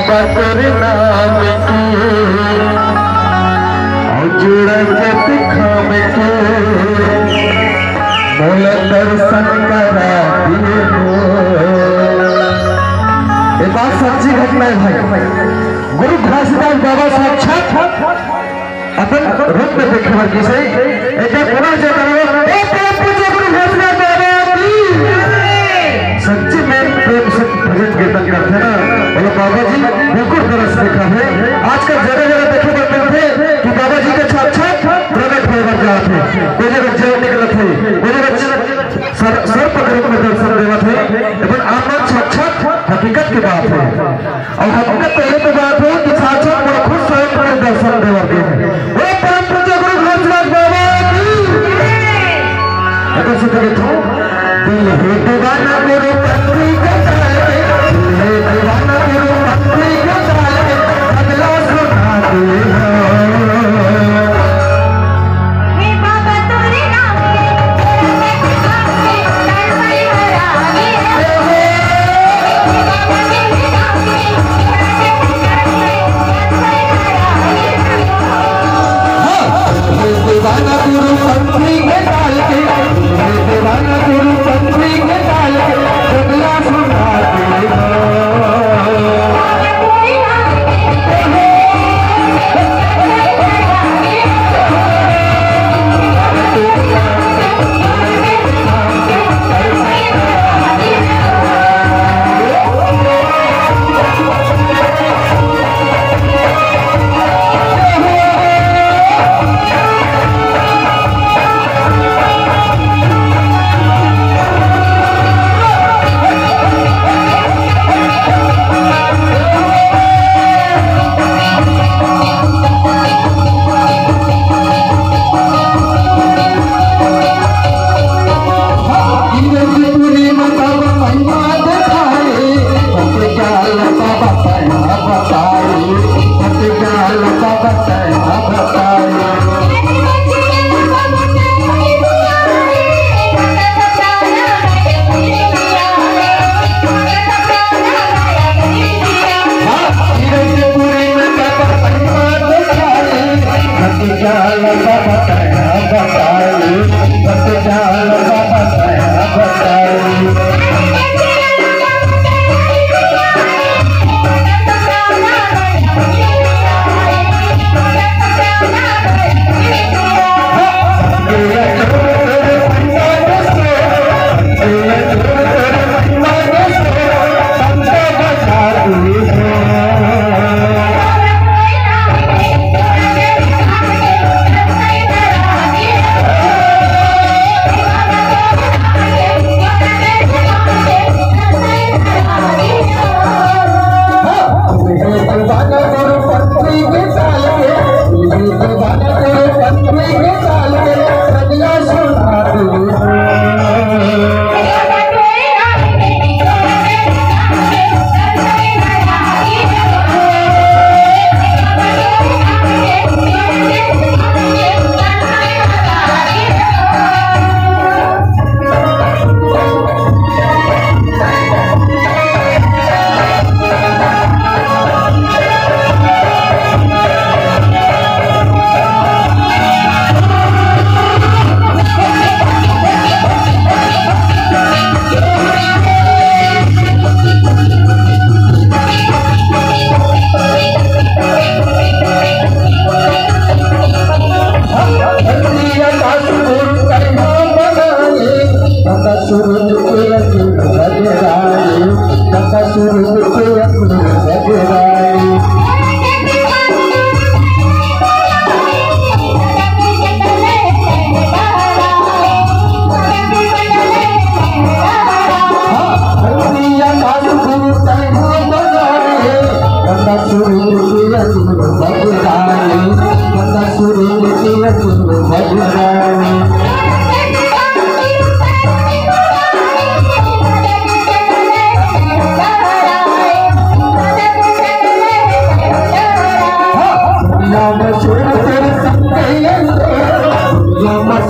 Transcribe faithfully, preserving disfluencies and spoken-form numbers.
बा तोर नाम के, अउ जुड़ा जत खाम के, मोला दर्शन करा दिए हो। ये बात सच्ची घटना है भाई। गुरु घासीदास बाबा साक्षात अपन रूप में देखे बर किसे, एक बार पुनः जय करो, एक प्रेम पूज्य गुरु घासीदास बाबा की। सच्ची में प्रेम से भजन कीर्तन करथे ना, बोलो बाबा जी बिल्कुल तरस देखा है। आजकल जगह जगह देखे बर मिलथे कि बाबा जी के साक्षात प्रकट होए बर जात हे, कोई जगह जय निकलत हे, कोई जगह सर, सर्प के रूप में दर्शन देवत हे, लेकिन आनंद साक्षात हकीकत के बात है। अउ हकीकत तो ये तो बात है कि साक्षात मोला खुद स्वयं पर दर्शन देवत हे। वो परम पूज्य गुरु घासीदास बाबा की। अगर से कहे तो, दिल है दीवाना गुरु पंथी के चाल के, दिल है दीवाना गुरु पंथी के चाल के, बदला सुना दे हो।